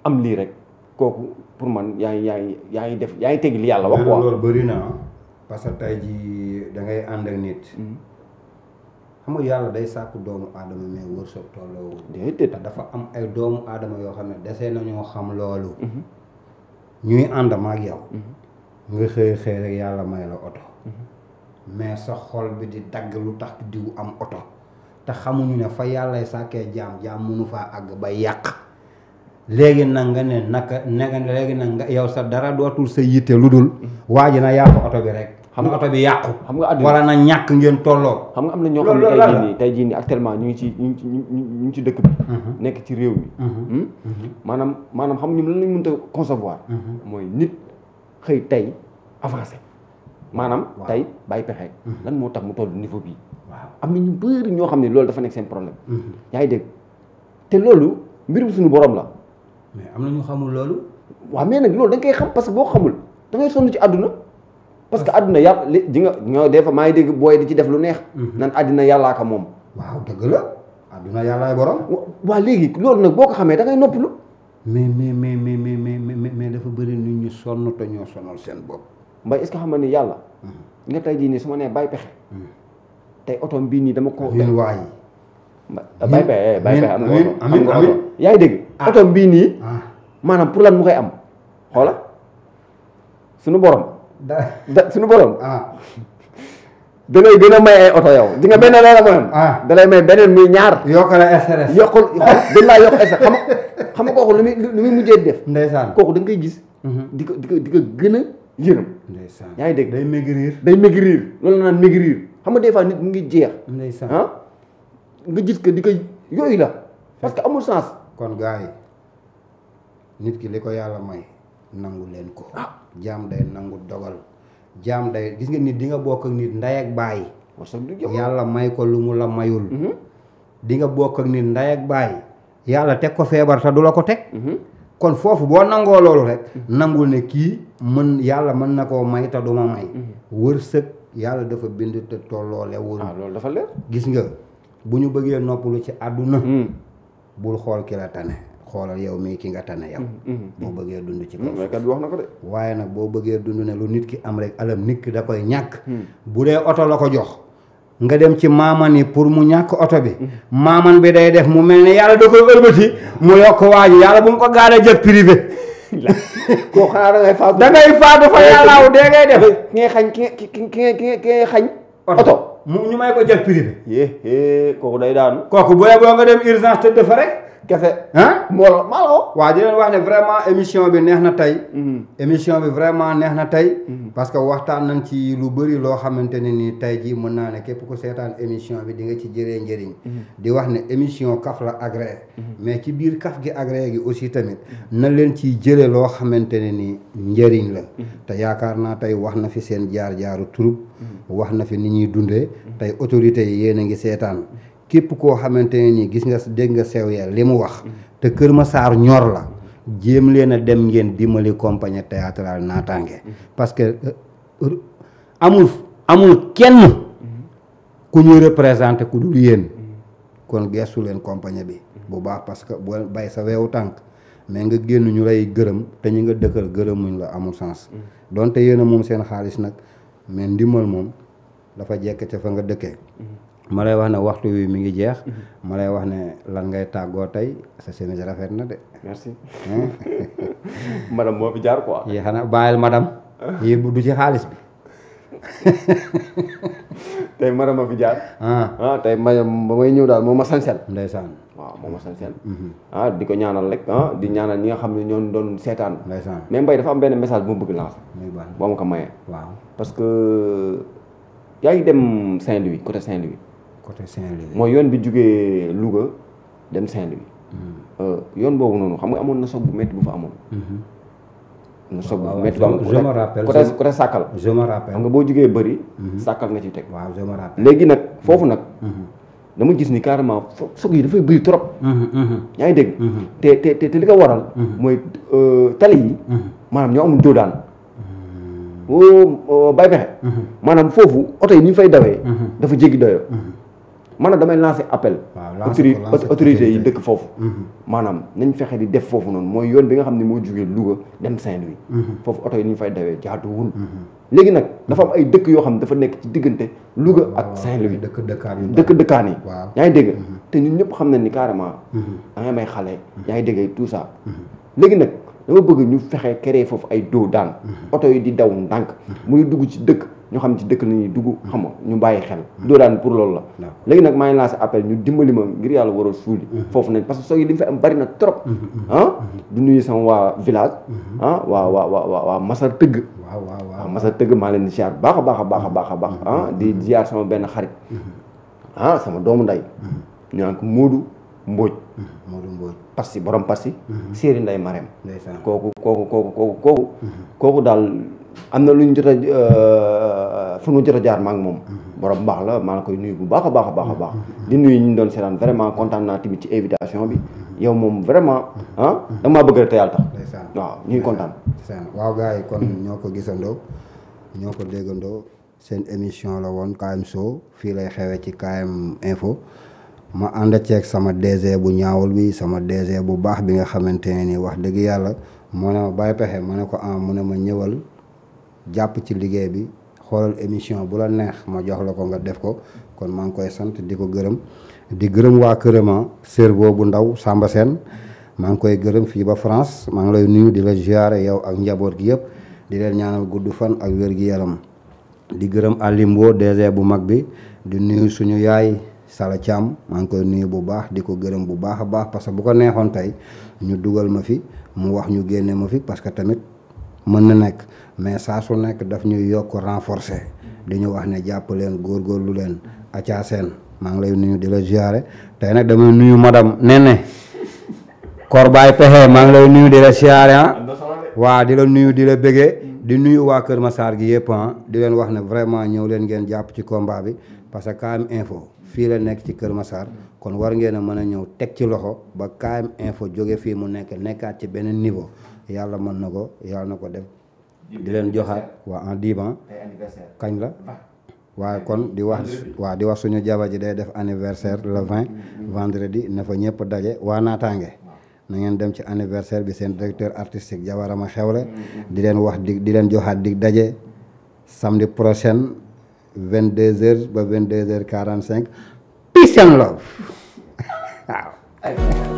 Speaker 2: am lii rek kooku pour man yaa ngi teg li yàlla wax. quoi
Speaker 1: loolu bëri na parce que tey jii da ngay ànd ak nit. xam nga yàlla day sàkku doomu aadama mais wërsëg tolloo.
Speaker 2: déedéet
Speaker 1: te dafa am ay doomu aadama yoo xam ne desee nañoo xam loolu. ñuy ànd ma ak yow. nga xëy rek yàlla may la oto. mais sa xol bi di dagg lu tax diw am oto. te xamuñu ne fa yàllay sàkkee jaam mënu faa àgg ba yàq. léegi nag nga ne léegi nag nga yow sa dara dootul sa yitte lu dul. waa ji na yàqu oto bi rek. xam nga oto bi yàqu.
Speaker 2: xam nga àdduna
Speaker 1: wala na ñàkk ngeen tolloo.
Speaker 2: xam nga am na ñoo xam ne tey jii nii actuellement ñu ngi ci dëkk bi. nekk ci réew mi. maanaam xam nga ñun lan lañ mënta concevoir. mooy nit xëy tey avancé. maanaam tey bàyyi pexe. lan moo tax mu toll niveau bii. waaw am na ñu bëri ñoo xam ne loolu dafa nekk seen problème. yaa ngi dégg te loolu mbirum suñu borom la.
Speaker 1: mais am na ñu xamul loolu.
Speaker 2: waaw mais nag loolu da nga koy xam parce que boo xamul da ngay sonn ci àdduna. parce que àdduna yàlla ji nga des fois maa ngi dégg booy di ci def lu neex. nan àddina yàllaa ko moom.
Speaker 1: waaw dëgg la àdduna yàllaay borom.
Speaker 2: waa léegi loolu nag boo ko xamee da ngay noppalu.
Speaker 1: mais dafa bëri nit ñu sonn te ñoo sonal seen bopp.
Speaker 2: mbay est-ce que xam nga ni yàlla. nga tey jii nii su ma nee bàyyi pexe. tey oto bii nii dama ko.
Speaker 1: amiin waay.
Speaker 2: bàyyi pexe am nga oto
Speaker 1: amiin amiin
Speaker 2: yaa ngi dégg. oto bii nii. maanaam pour lan mu koy am. xoola suñu borom. suñu borom. da lay gën a may ay oto yow di nga benn la moom. da lay may beneen muy ñaar.
Speaker 1: yokk la stress.
Speaker 2: yokkul dañ laa yokk stress xam nga kooku lu muy mujjee def.
Speaker 1: ndeysaan
Speaker 2: kooku da nga koy gis. di ko gën a yërëm.
Speaker 1: ndeysaan
Speaker 2: yaa ngi dégg
Speaker 1: day
Speaker 2: maigrir loolu la naan maigrir xam nga des fois nit mu ngi jeex.
Speaker 1: ndeysaan
Speaker 2: nga gis que di ko yooyu la parce que amul sens.
Speaker 1: kon gars yi nit ki li ko yàlla may nangu leen ko. jaam day nangu dogal. jaam day gis nga nit di nga bokk ak nit ndey ak baay. yàlla may ko lu mu la mayul. di nga bokk ak nit ndey ak baay. yàlla teg ko feebar te du la ko teg. kon foofu boo nangoo loolu rek. nangul ne kii yàlla mën na koo may te du ma may. wërsëg yàlla dafa bind te tolloolewul.
Speaker 2: loolu dafa leer.
Speaker 1: gis nga bu ñu bëggee noppalu ci àdduna. bul xool ki la tane. xoolal yow mii ki nga tane yow. boo bëggee dund ci kaw
Speaker 2: kat bi wax na ko de.
Speaker 1: waaye nag boo bëggee dund ne lu nit ki am rek alam nit ki da koy ñàkk. bu dee oto la ko jox. nga dem ci maaman yi pour mu ñàkk oto bi. maaman bi day def mu mel ni yàlla da koy ëlbati. mu yokk waa ji yàlla bu mu ko gaaree jet privé.
Speaker 2: koo xanaa da ngay faatu.
Speaker 1: da ngay faatu fa yàllaaw dee ngay def.
Speaker 2: ki ngay xañ ki ngay xañ. oto
Speaker 1: ñu may ko jet privé.
Speaker 2: kooku day daanu.
Speaker 1: kooku bu boo nga dem urgence tëdd fa rek.
Speaker 2: kese
Speaker 1: maa di leen wax ne vraiment émission bi neex na tey. émission bi vraiment neex na tey. parce que waxtaan nañ ci lu bëri loo xamante ne ni tey jii mën naa ne képp ku seetaan émission bi di nga ci jëlee njëriñ. di wax ne émission kaf la agréé. mais ci biir kaf gi agréé gi aussi tamit na leen ciy jëlee loo xamante ne ni njëriñ la. te yaakaar naa tey wax na fi seen jaar-jaaru troupe. wax na fi ni ñuy dundee. tey autorités yi yéen a ngi seetaan. képp koo xamante ne nii gis nga dégg nga sew ya li mu wax te Kër Massar ñor la jéem leen a dem ngeen dimbali compagnie théâtrale Natangué parce que amul kenn ku ñuy représenté ku dul yéen kon gestu leen compagnie bi bu baax parce que boo bay sa weewu tànk mais nga génn ñu lay gërëm te ñu nga dëkkal gërëmuñ la amul sens donte yéen a moom seen xaalis nag mais ndimbal moom dafa jekk ca fa nga dëkkee. ma lay wax ne waxtu wi mi ngi jeex. ma lay wax ne lan ngay tàggoo tey sa chemise rafet na de.
Speaker 2: merci. madame moo fi jaar quoi.
Speaker 1: yi xanaa bàyyil madame. yi du ci xaalis bi.
Speaker 2: tey madame ma fi jaar. tey ba may ñëw daal moo ma sansel.
Speaker 1: ndeysaan.
Speaker 2: waaw moo ma sansel. di ko ñaanal rek di ñaanal ñi nga xam ne ñoo doon seetaan.
Speaker 1: ndeysaan
Speaker 2: mais Mbaye dafa am benn message bu mu bëgg lancer.
Speaker 1: muy baax
Speaker 2: boo ma ko mayee.
Speaker 1: waaw
Speaker 2: parce que yaa ngi dem Saint-Louis côté Saint-Louis.
Speaker 1: côté Saint-Louis.
Speaker 2: mooy yoon bi jugee Louga dem Saint-Louis. yoon boobu noonu xam nga amoon na soog bu métti bu fa amoon. na soog bu métti bu amoon
Speaker 1: je me rappelle
Speaker 2: côté Sàkkal.
Speaker 1: je me rappelle
Speaker 2: xam nga boo jugee bëri. Sàkkal nga ci teg.
Speaker 1: waaw je me rappelle.
Speaker 2: léegi nag foofu nag. dama gis ni carrément soog yi dafay bëri trop. yaa ngi dégg. te li ko waral. mooy tali yi. maanaam ñoo amul doodaan. bay pexe. maanaam foofu oto yi ni ñu fay dawee. dafa jéggi doyoo. maanaam damay lancer appel. autorité yi dëkk foofu. maanaam nañ fexe di def foofu noonu mooy yoon bi nga xam ne moo jugee Louga dem Saint-Louis. foofu oto yi ni ñu fay dawee jaaduwul. léegi nag dafa am ay dëkk yoo xam ne dafa nekk ci diggante Louga ak Saint-Louis. dëkkaan yi. yaa ngi dégg. te ñun ñëpp xam nañ ni carrément. da ngay may xale. yaa ngi dégg tout ça. léegi nag dama bëgg ñu fexe créer foofu ay doo daan. oto yi di daw ndànk. muy dugg ci dëkk. ñoo xam ci dëkk la ñuy dugg xam nga ñu bàyyi xel doo daan pour loolu la léegi nag maa ngi lancé appel ñu dimbali ma ngir yàlla war a suuli foofu nañ parce que soo yi li mu fi am bari na trop du nuyu sama waa village waa Masar Tëgg waaw Masar Tëgg maa leen di ziar baax a baax a baax a baax a baax di ziar sama benn xarit sama doomu nday ñu naan ko Moodu Mbóoj Passi borom Passi séeri nday Marème kooku daal am na lu ñu jot a fu ñu jot a jaar ma ak moom borom baax la maa ngi koy nuyu bu baax a baax a baax a baax di nuyu ñu doon seetaan vraiment kontaan naa tamit ci invitation bi yow moom vraiment da maa bëgg rek te yàlla tax waaw ñu ngi kontaan
Speaker 1: waaw gars yi kon ñoo ko gisandoo ñoo ko déggandoo seen émission la woon KM Show fii lay xewee ci KM Info ma ànd ceeg sama DG bu ñaawul bi sama DG bu baax bi nga xamante ne ni wax dëgg yàlla moo ne ma bàyyi pexe ma ne ko mu ne ma ñëwal jàpp ci liggéey bi xoolal émission bu la neex ma jox la ko nga def ko kon maa ngi koy sant di ko gërëm di gërëm waa kërëma cerveau bu ndaw Samba Sène maa ngi koy gërëm fii ba France maa ngi lay nuyu di la ziare yow ak njaboot gi yëpp di leen ñaanal gudd fan ak wér gi yaram di gërëm Alimbo DG bu mag bi di nuyu suñu yaay Sala Thiam maa ngi koy nuyu bu baax di ko gërëm bu baax a baax parce que bu ko neexoon tey ñu dugal ma fi mu wax ñu génne ma fi parce que tamit mën na nekk mais saa su nekk daf ñuy yokk renforcer di ñu wax ne jàpp leen góorgóorlu leen Aca Seen maa ngi lay nuyu di la ziare tey nag damay nuyu madame Nene Korbaay Pexe maa ngi lay nuyu di la ziare waa di la nuyu di la bëggee di nuyu waa Kër Massar gi yëpp di leen wax ne vraiment ñëw leen ngeen jàpp ci combat bi parce que KM Info fii la nekk ci Kër Massar kon war ngeen a mën a ñëw teg ci loxo ba KM Info jóge fii mu nekkaat ci beneen niveau yàlla mën na ko yàlla na ko def di leen joxaat waa en diban kañ la waaye kon di wax suñu jabar ji day def anniversaire le 20 vendredi na fa ñëpp daje waa naataange na ngeen dem ci anniversaire bi seen directeur artistique jabarama xewle di leen wax di leen joxaat dig daje samedi prochain 22h ba 22h45 peace and love waaw